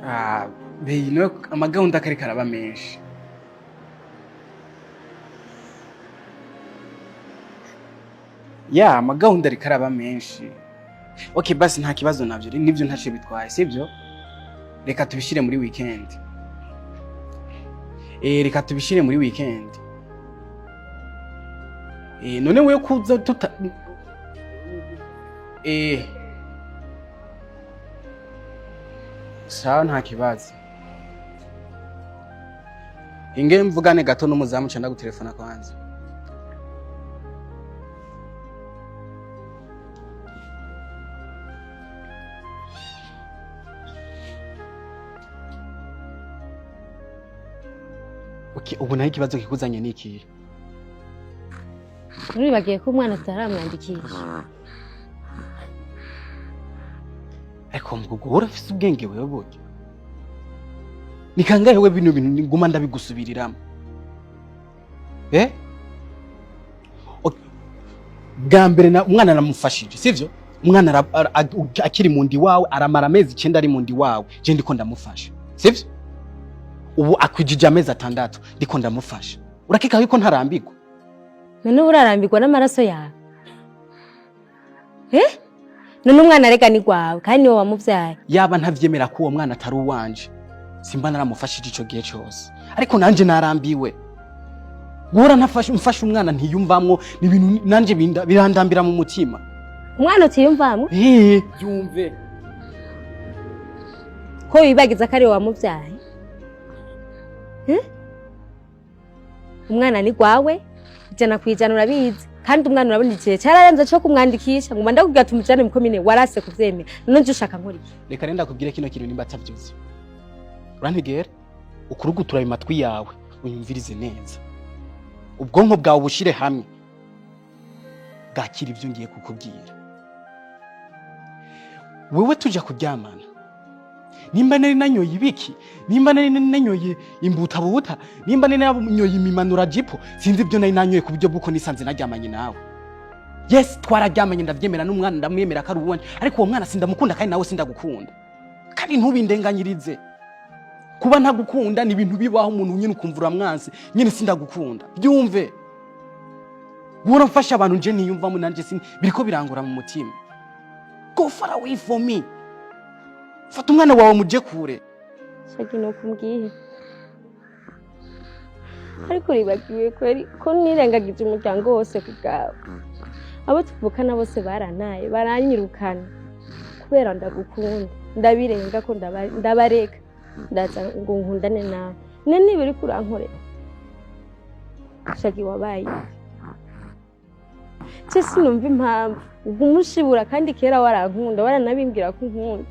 Ah, beyi no amagahunda kari karaba menshi. Ya, amagahunda ariko araba menshi. Okay, basi nta kibazo navyo, nivyo ntaco bitwaye, sibyo? Reka tubishire muri weekend. Reka tubishire muri weekend. None wewe kuza tuta sawa nta kibazo. Inge mvugane gato n'umuzamu ca ndagutelefona kwanza. Okay, ubu naho ikibazo kikuzanye ni ikihe? Nuribagiye ko umwana tutaramwandikisha. Ariko mgugu urafise ubwenge wewe burya. Ni kangahe we bino bintu nguma ndabigusubiriramo? Eh? Okay. Bwa mbere na umwana namufashije, sivyo? Umwana akiri mu ndi wawe aramara amezi 9 ari mu ndi wawe, je ndiko ndamufasha. Sivyo? Ubu akwijije amezi 6 ndiko ndamufasha. Urakeka yuko ntarambirwa? None urarambirwa n'amaraso yawe? Eh? None umwana arega ni gwawe kandi niwe wamuvyaye. Yaba ntavyemera ko uwo mwana atari uwanje, simba naramufashije ico gihe cose. Ariko nanje narambiwe. Guhora ntafashe mfashe umwana ntiyumvamwo ni ibintu nanje birandambira mu mutima. Umwana utiyumvamwo? Eh, byumve. Ko wibagiza ko ari we wamuvyaye? Eh? Umwana ni gwawe 100% urabizi. Kandi umwana urabona igihe cyararenze cyo kumwandikisha, nguma ndakubwira tumujane mu komine warase kuvyemera. None nje ushaka nkora iki? Reka renda kubwire kino kintu nimba atavyuzi. Urantegera? Ukurugutura ayo matwi yawe unyumvirize neza. Ubwonko bwawe bushire hamwe. Bwakira ibyo ngiye kukubwira. Wewe tuja kuryamana. Nimba nari nanyoye ibiki, nimba nari nanyoye imbutabuta, nimba nari nanyoye imimanura jipo, sinzi ibyo nari nanyoye ku buryo bw'uko nisanze naryamanye nawe. Yes, twararyamanye ndavyemera n'umwana ndamwemera ko ari uwanje, ariko uwo mwana sindamukunda kandi nawe sindagukunda. Kandi ntubindenganyirize. Kuba ntagukunda ni ibintu bibaho umuntu nyine ukumva uramwanse, nyine sindagukunda. Byumve. Guhora mfasha abantu nje niyumvamo nanje biriko birangora mu mutima. Go far away from me. Fata umwana wawe muje kure. Shagi no kumbwiye. Ariko uribagiwe kweri ko nirengagije umuryango wose ku bwawe. Abo tuvukana bose barantaye, baranyirukana kubera ndagukunda. Ndabirenga ko ndabareka. Ndaza ngo nkundane nawe. None niba uriko urankorera. Shagi wabaye. Ce sinumva impamvu uguma ushibura kandi kera warankunda, waranabimbwira ko unkunda.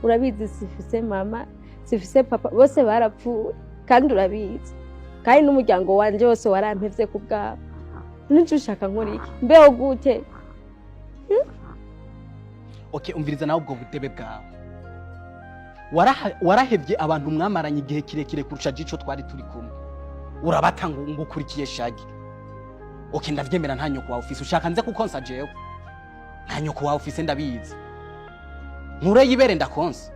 Urabizi sifise mama, sifise papa, bose barapfuye kandi urabizi. Kandi n'umuryango wanje wose warampevye ku bwawe. None ushaka nkora iki? Mbeho gute? Okay, umviriza nawe ubwo budebe bwawe. Warahevye abantu mwamaranye igihe kirekire kurusha jico twari turi kumwe. Urabata ngo ukurikiye Shagi. Okay, ndavyemera nta nyoko wawe ufise, ushaka nze kukonsa jewe. Nta nyoko wawe ufise ndabizi. Nkure yibere ndakonsa.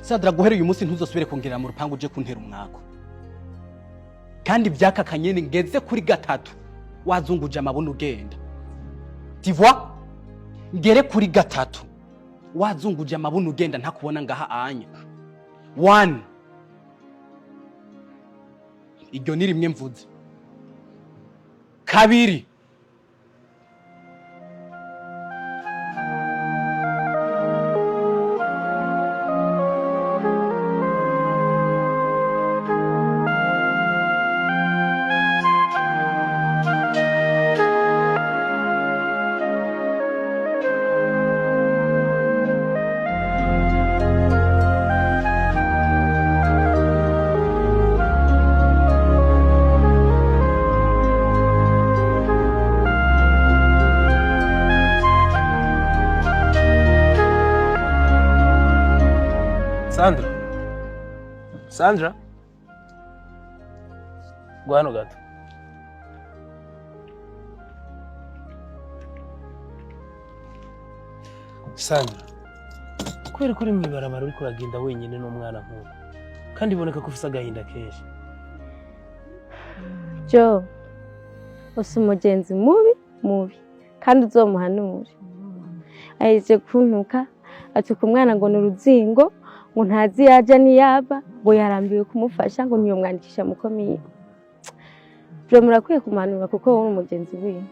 Sadra guhera uyu munsi ntuzosubire kongerera mu rupangu uje kuntera umwako. Kandi byakakanye ngeze kuri 3 wazunguje amabuno ugenda. Tu vois? Ngere kuri 3 wazunguje amabuno ugenda ntakubona ngaha anya. 1 Iryo ni rimwe mvuze. 2 Sandra. Sandra. Gwano gato. Sandra. Kubera ko uri mw'ibarabara uriko uragenda wenyine n'umwana nk'uwo, kandi iboneka ko ufise agahinda kenshi. Jo, usa umugenzi mubi mubi kandi uzomuhanure. Ahejeje kuntuka, atuka umwana ngo ni uruzingo, ngo ntazi yaja niyaba, ngo yarambiwe kumufasha, ngo ntiyomwandikisha mu komine. Jo, murakwiye kumuhanura kuko wowe uri umugenzi wiwe.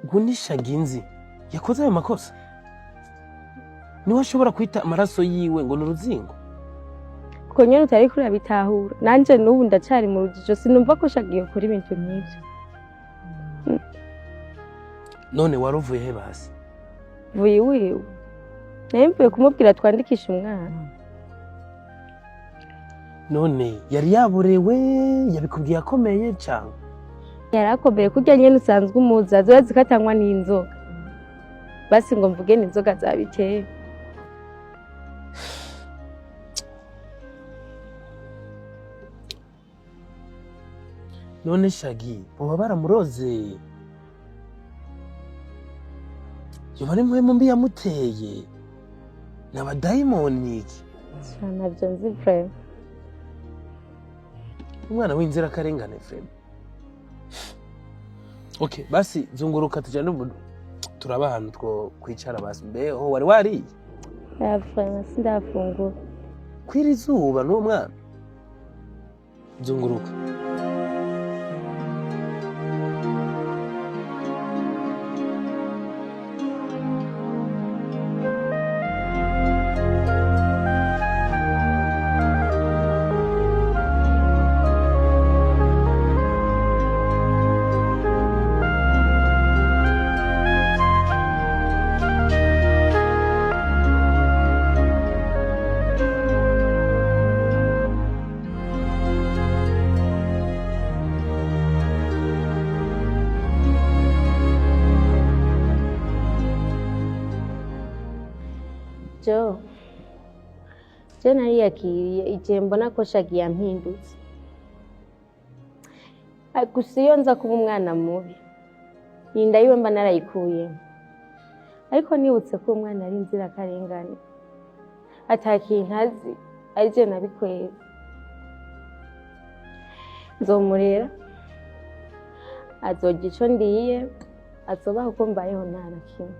Ngo ni Shaginzi yakoze ayo makosa? Niwe ashobora kwita amaraso yiwe ngo ni uruzingo? Kuko nyene utariko urabitahura, nanje n'ubu ndacari mu rujijo, sinumva ko Shagi yokora ibintu nk'ivyo. None waruvuye he basi? Mvuye iwiwe, nari mvuye kumubwira twandikishe umwana. None yari yaborewe? Yabikubwiye akomeye cyangwa? Yarakomeye kurya nyene usanzwe umuzi, azoba zikatanywa n'inzoga. Basi ngo mvuge n'inzoga zabiteye. None Shagi boba baramuroze? Yoba ari mpwemu mbi yamuteye? Ni abadayimoni iki? Ntabyo nzi vraiment. Umwana w'inzirakarengane vraiment. Okay, basi zunguruka tujyane ubu turaba ahantu two kwicara. Basi mbeho wari wariye? Ya, vraiment sindafungura. Kwira izuba n'uwo mwana, zunguruka. Jo, je nariyakiriye igihe mbona ko Shagi yampindutse. Gusa iyo nza kuba umwana mubi, iyi nda yiwe mba narayikuyemo. Ariko nibutse ko umwana ari inzirakarengane, ata kintu azi, ari je nabikwega. Nzomurera, azorya ico ndiye, azobaho uko mbayeho, nta na kimwe.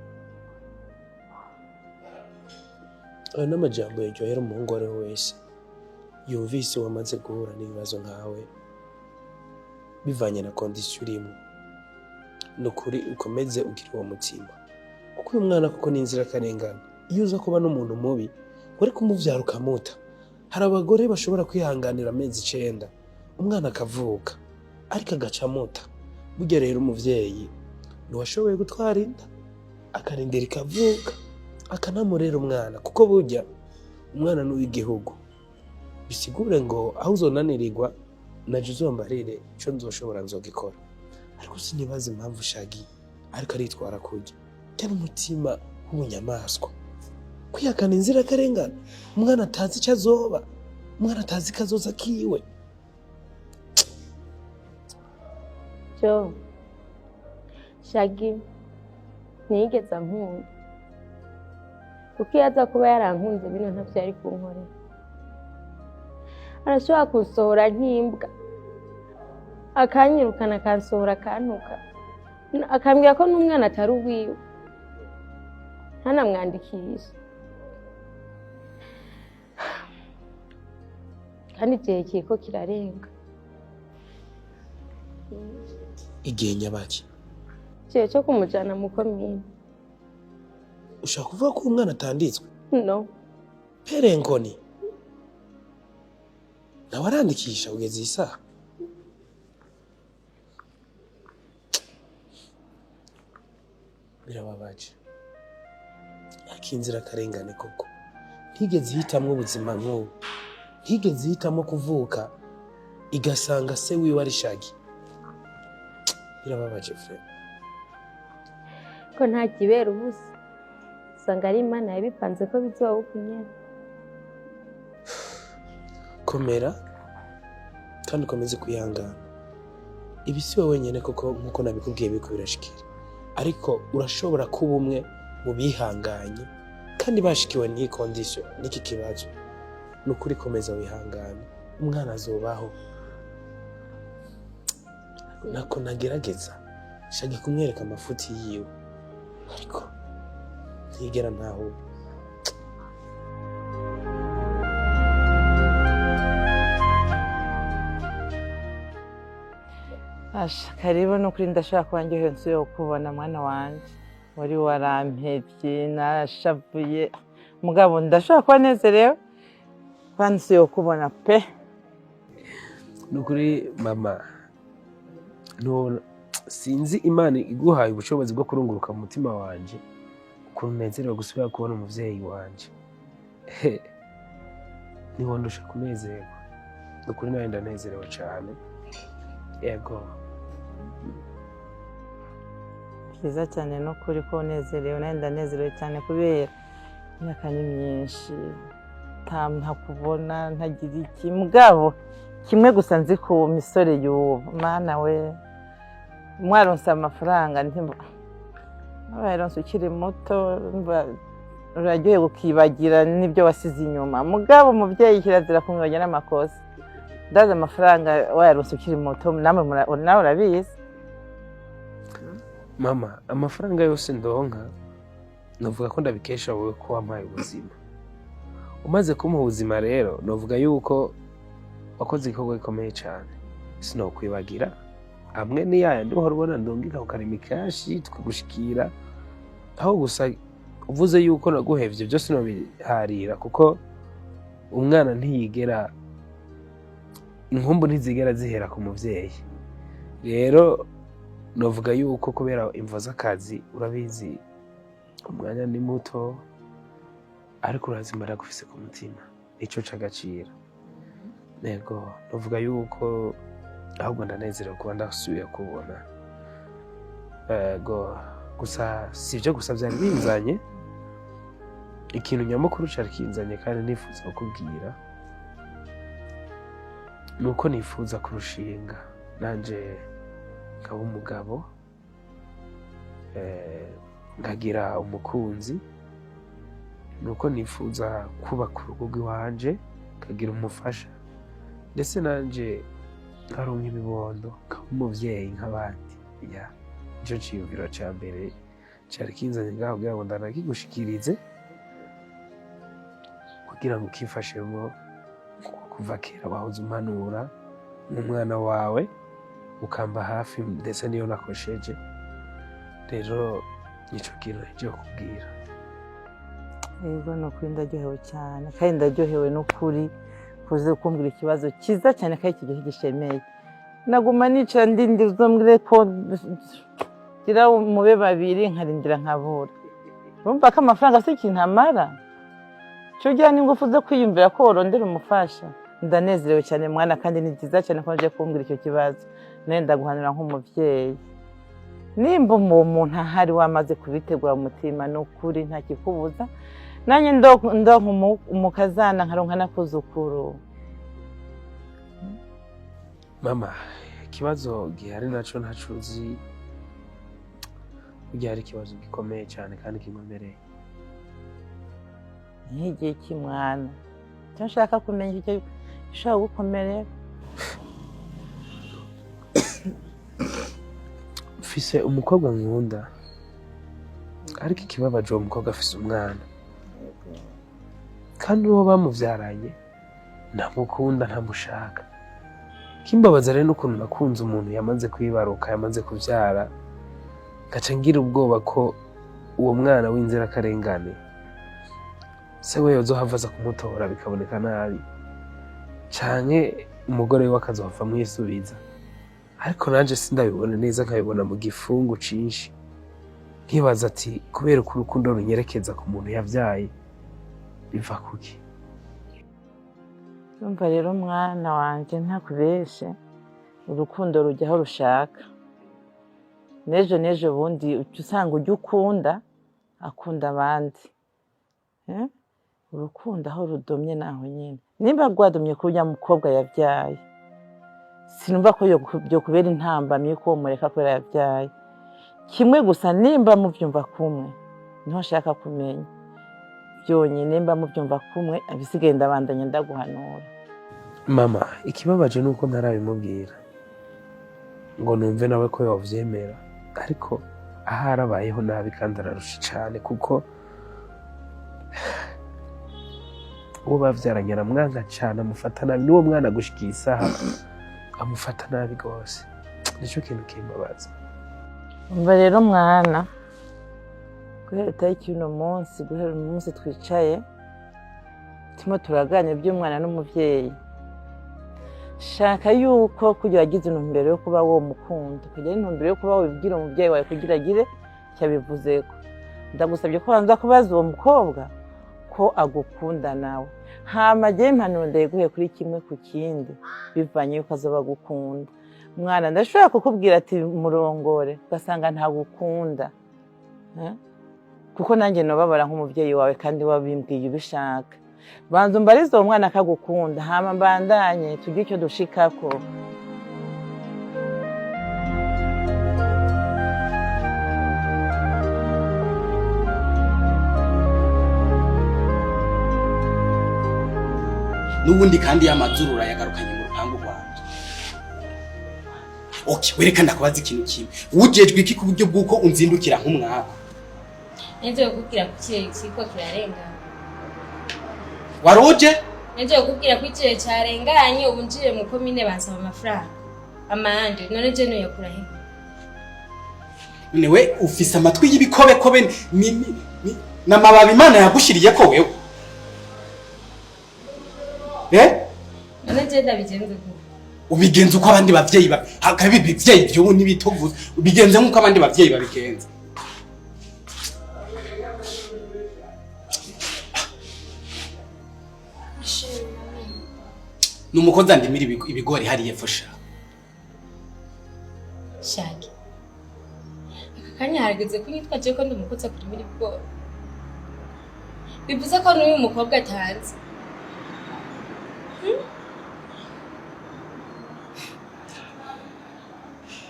Ayo ni amajambo yaryohera umuhungu uwo ari we wese yumvise wamaze guhura n'ibibazo nkawe, bivanye na condition urimo. Ni ukuri ukomeze ugire uwo mutima, kuko uyu mwana kuko ni inzirakarengane. Iyo uza kuba n'umuntu mubi wari kumuvyara ukamuta. Hari abagore bashobora kwihanganira amezi 9 umwana akavuka, ariko agaca amuta. Burya rero umuvyeyi ntiwashoboye gutwara inda, akarindira ikavuka, akanamurera umwana, kuko burya umwana ni uw'igihugu. Bisigure ngo aho uzonanirirwa naje uzombarire, ico nzoshobora nzogikora. Ariko sinibaza impamvu Shagi ariko aritwara kurya cyane umutima w'ubunyamaswa, kwihakana inzirakarengane, umwana atazi icyo azoba, umwana atazi kazoza kiwe. Jo, Shagi ntiyigeze ankunda, kuko iyo aza kuba yarankunze bino ntavyo yari kunkorera. Arashobora kunsohora nk'imbwa, akanyirukana, akansohora, akantuka, akambwira ko n'umwana atari uwiwe, ntanamwandikishe. Kandi igihe kiriko kirarenga. Igihe nyabaki? Igihe cyo kumujana mu komine. Ushaka kuvuga ko umwana atanditswe? No. Perenkoni nawe arandikisha kugeza iyi saha? Birababaje, ariko inzirakarengane koko ntigeze ihitamwo ubuzima nk'ubu, ntigeze ihitamwo kuvuka igasanga se wiwe ari Shagi. Birababaje vraiment. Ko nta kibera ubusa, usanga ari Imana yabipanze ko bizoba uku nyene. Komera kandi ukomeze kwihangana. Ibi si wowe wenyine koko, nk'uko nabikubwiye biriko birashikira, ariko urashobora kuba umwe Mu bihanganye kandi bashikiwe n'iyi condition, n'iki kibazo. Ni ukuri, komeza wihangane, umwana azobaho. Nako nagerageza shaka kumwereka amafuti yiwe, ariko ntigera ntahura. Asha, karibu. Nukuri ndashaka kuba ndyohewe nsubiye kukubona, mwana wanje. Wari warampevye, narashavuye, mugabo ndashobora kuba nezerewe kuba nsubiye kukubona pe. Ni ukuri mama, sinzi Imana iguhaye ubushobozi bwo kurunguruka mu mutima wanje, ukuntu nezerewe gusubira kubona umuvyeyi wanje. Ntiwondusha kunezerwa. Ni ukuri, nawe ndanezerewe cane, yego. Byiza cyane nukuri ko unezerewe, nawe ndanezerewe cyane kubera imyaka ni myinshi ntakubona, ntagira iki. Mugabo kimwe gusa nzi ku misore y'ubu, mana we, mwaronse amafaranga, wayaronse ukiri muto, uraryohewe ukibagira n'ibyo wasize inyuma. Mugabo umubyeyi kirazira kumwibagira n'amakosa. Ndazi amafaranga wayaronse ukiri muto, namwe nawe urabizi. Mama, amafaranga yose ndonka novuga ko ndabikesha wowe, ko wampaye ubuzima. Umaze kumpa ubuzima rero, novuga yuko wakoze igikorwa gikomeye cyane, sinokwibagira. Amwe ni yayandi uhora ubona ndungika ku karimi kashi tukagushikira aho. Gusa uvuze yuko naguhevye, byose nobiharira, kuko umwana ntiyigera, inkumbu ntizigera zihera ku muvyeyi. Rero novuga yuko kubera imvo z'akazi, urabizi, umwanya ni muto, ariko urazima ndagufise ku mutima, nico c'agaciro. Yego, novuga yuko ahubwo ndanezerewe kuba ndasubiye kubona. Yego, gusa si ibyo gusa byari binzanye. Ikintu nyamukuru cari kinzanye kandi nifuza kukubwira ni uko nifuza kurushinga, nanje nkaba umugabo, nkagira umukunzi. Ni uko nifuza kubaka urugo rw'iwanje, nkagira umufasha, ndetse nanje nkaronka ibibondo, nkaba umuvyeyi nk'abandi. Ya, nico ciyumviro ca mbere cari kinzanye ngaho, kugira ngo ndanakigushikirize, kugira ngo ukifashemwo, kuko kuva kera wahoze umpanura nk'umwana wawe, ukamba hafi, ndetse niyo nakosheje. Rero nico kintu nje kukubwira. Yego, ni ukuri ndaryohewe cyane, kandi ndaryohewe n'ukuri kuze kumbwira ikibazo cyiza cyane kandi kiryoshye gishemeye. Naguma nicara ndindira uzombwire ko gira mube babiri, nkarindira nkabura. Urumva ko amafaranga si ikintu amara, cyo ugira n'ingufu zo kwiyumvira ko worondera umufasha. Ndanezerewe cyane mwana, kandi ni byiza cyane ko waje kumbwira icyo kibazo. Nawe ndaguhanura nk'umubyeyi, nimba uwo muntu ahari wamaze kubitegura mu mutima, ni ukuri nta kikubuza. Nanjye ndonka umukazana, nkaronka n'akuzukuru. Mama, ikibazo gihari naco ntaco uzi. Burya hari ikibazo gikomeye cyane kandi kinkomereye. Nk'igihe cy'imwana, icyo nshaka kumenya, icyo gishobora gukomerera. Mfise umukobwa nkunda, ariko ikibabaje, uwo mukobwa afise umwana, kandi uwo bamuvyaranye ntamukunda, ntamushaka. Kimbabaza rero n'ukuntu nakunze umuntu yamaze kwibaruka, yamaze kuvyara, ngaca ngira ubwoba ko uwo mwana w'inzirakarengane se we yozohava aza kumutora bikaboneka nabi, canke umugore we akazohava amwisubiza. Ariko nanje sindabibona neza, nkabibona mu gifungu cinshi, nkibaza ati kubera uko urukundo runyerekeza ku muntu yavyaye biva kuki? Urumva rero mwana wanje, ntakubeshe, urukundo rujya aho rushaka. N'ejo n'ejo bundi uca usanga ujya ukunda akunda abandi. Eh? Urukundo aho rudomye naho nyine, nimba rwadomye kuri urya mukobwa yabyaye, sinumva ko byokubera intambamyi ko mureka kubera yabyaye. Kimwe gusa, nimba muvyumva kumwe. Niho nshaka kumenya byonyine mba mubyumva kumwe, abisigaye ndabandanya ndaguhanura. Mama, ikibabaje ni uko ntarabimubwira ngo numve nawe ko yovyemera, ariko ahari abayeho nabi kandi ararusha cane, kuko uwo bavyaranye aramwanka cane, amufata nabi. N'uwo mwana gushika iyi saha amufata nabi rwose. Nico kintu kimbabaza. Umva rero mwana, guhera itariki y'uno munsi, guhera uno munsi twicaye turimo turaganira iby'umwana n'umubyeyi, shaka yuko kugira wagize intumbero yo kuba wo mukunda, kugira intumbero yo kuba wibwira umubyeyi wawe kugira agire icyo abivuzeko, ndagusabye ko banza kubaza uwo mukobwa ko agukunda nawe, hama jyewe impanuro ndayiguhe kuri kimwe ku kindi, bivanye yuko azoba agukunda. Mwana, ndashobora kukubwira ati murongore, ugasanga ntagukunda. Eh? Kuko nanjye nobabara nk'umubyeyi wawe kandi wabimbwiye ubishaka. Banza umbarize uwo mwana akagukunda, hama mbandanye tugire icyo dushikako. N'ubundi kandi y'amazuru urayagarukanye mu rupangu rwanjye. Okay, wereka ndakubaza ikintu kimwe: wujejwe iki ku buryo bw'uko unzindukira nk'umwaka? Nje kukubwira ko ikirere kiriko kirarengana. Waruje? Nje kukubwira ko ikirere carenganye. Ubu njiye mu komine bansaba amafaranga amande. None je noyakura he? None we ufise amatwi y'ibikobekobe n'amababi Imana yagushiriyeko wewe, eh? None je ndabigenze gute? Ubigenza uko abandi bavyeyi hakabi ibivyeyi vy'ubu n'ibitovuze, ubigenze nk'uko abandi bavyeyi babigenza. Ni umukozi andimira ibigori hariya epfo sha. Shaki, aka kanya harageze ko nyitwa je ko ndi umukozi akurimira ibigori, bivuze ko n'uyu mukobwa atanzi.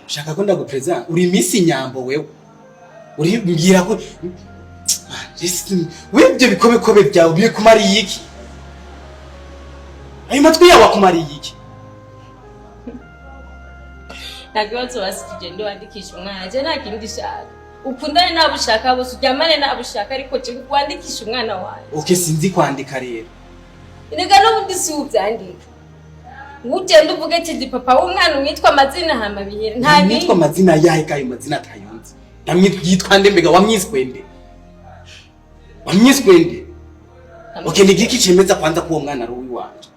Shaka ko ndagupreza, uri Miss Nyambo wewe. Uri mbwira ko we ibyo bikobekobe byawe bikumariye iki? Ayo matwi yawe akumariye iki? Nta kibazo, basi tugende wandikisha umwana. Je nta kindi shaka, ukundane n'abo ushaka bose, uryamane n'abo ushaka, ariko je wandikisha umwana wawe. Okay, sinzi kwandika rero. Erega n'ubundi si uvyandika, ugenda uvuge ati ndi papa w'umwana, umwitwa amazina, hama bihere, nta Ndamwitwa bindi. Amazina yahe kayo mazina atayonze? Ndamwitwa yitwa nde mbega? Wamwiswe nde? Wamwiswe nde? Okay, ni igiki cemeza kwanza ko uwo mwana ari uwiwanje?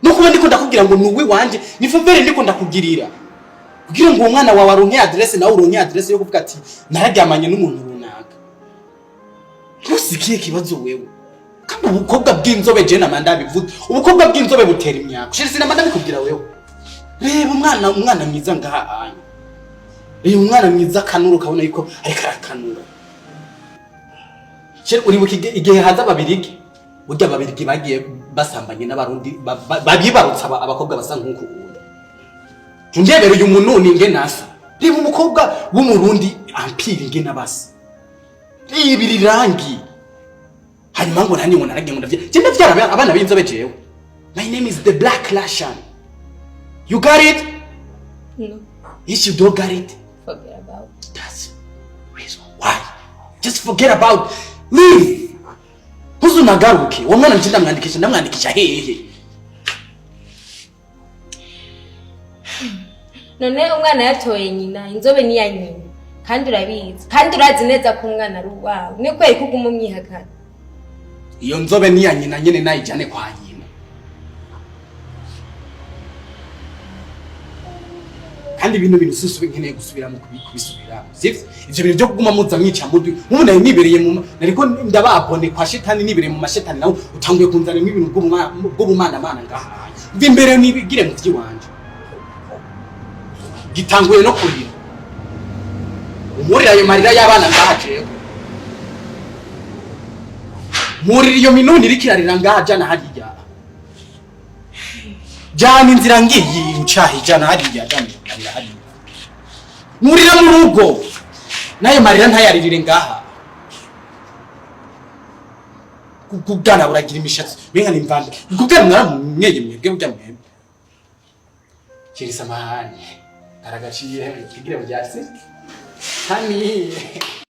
No kuba ndiko ndakubwira ngo ni uwiwanje, ni faveur ndiko ndakugirira kugira ngo uwo mwana wawe aronke adresse, nawe uronke adresse yo kuvuga ati nararyamanye n'umuntu runaka. Ntusikiye kibazo wewe. Kandi ubukobwa bw'inzobe, je namanda bivuze, ubukobwa bw'inzobe butera imyaka shiri, sinamanda bikubwira wewe. Reba umwana, umwana mwiza ngaha anya. Reba umwana mwiza akanura, ukabona yuko ariko arakanura. Sheri, uribuka igihe haza ababirigi? Burya ababirigi bagiye basambanye n'abarundi babibarutsa abakobwa basa nk'uku. Uyu ndebera uyu mununi ingene asa. Reba umukobwa w'umurundi ampira ingene abasa. Reba iri rangi. Hanyuma ngo nani, ngo naragiye, ngo ndavye je ndavyara abana b'inzobe jewe. My name is the Black Russian, you got it? No. If you don't got it, Forget about. That's reason why. Just forget about. Leave. Ntuzunagaruke. Uwo mwana nje ndamwandikisha, ndamwandikisha hehe? None umwana yatoye nyina, inzobe ni iya nyina, kandi urabizi, kandi urazi neza ko umwana ari uwawe. Ni kweri ko uguma umwihakana? Iyo nzobe ni iya nyina nyene, nayijane kwa nyina. Kandi ibintu bintu sisube nkeneye gusubiramo kubisubiramo. Sivyo? Ivyo bintu byo kuguma muza mwica mudwi. Nk'ubu nari nibereye mu nariko ndababone kwa shetani, nibereye mu mashetani, nawe utanguye kunzanira ibintu bw'ubumana mana ngaha. Mva imbere nibigire mu vy'iwanje. Gitanguye no kurira. Umurira ayo marira y'abana ngaha jewe. Murira iyo minuni iriko irarira ngaha, jana hariya. Jana inzira ngiyi ucahe, jana hariya, jana hariya hariya. Murira mu rugo. N'ayo marira ntayaririre ngaha. Ubwana buragira imishatsi menga ni mvanda. Ubwana mwaramweye mwebwe burya mwebwe. Kiri samahani. Karagaciye kigira buryatsi. Hani.